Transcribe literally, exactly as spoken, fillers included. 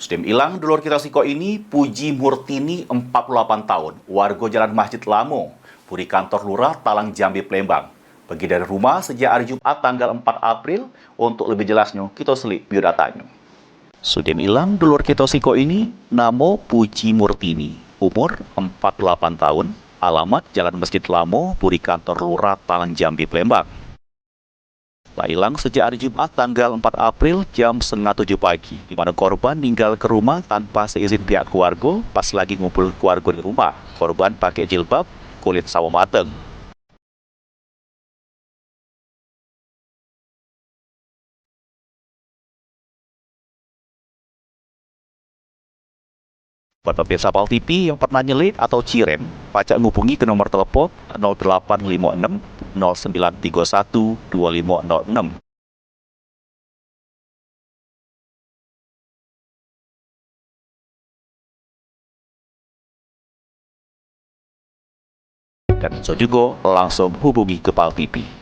Sudem ilang dulur kito sikok ini, Puji Murtini, empat puluh lapan taun, wargo Jalan Masjid Lamo, Puri Kantor Lurah, Talang Jambi, Palembang. Pegi dari rumah sejak hari Jumat tanggal empat April. Untuk lebih jelasnyo, kito selik biodatanyo. Sudem ilang dulur kito sikok ini, namo Puji Murtini, umur empat puluh lapan taun, alamat Jalan Masjid Lamo, Puri Kantor Lurah, Talang Jambi, Palembang. La ilang sejak hari Jumat tanggal empat April jam setengah tujuh pagi, di mano korban ninggal ke rumah tanpa seizin pihak keluargo pas lagi ngumpul keluargo di rumah. Korban pake jilbab kulit sawo mateng. Buat pemirsa Pal T V yang pernah nyelik atau cirem, pacak ngubungi ke nomor telepon nol delapan limo enem nol sembilan tigo satu duo limo nol enem. Dan iso jugo langsung hubungi ke Pal T V.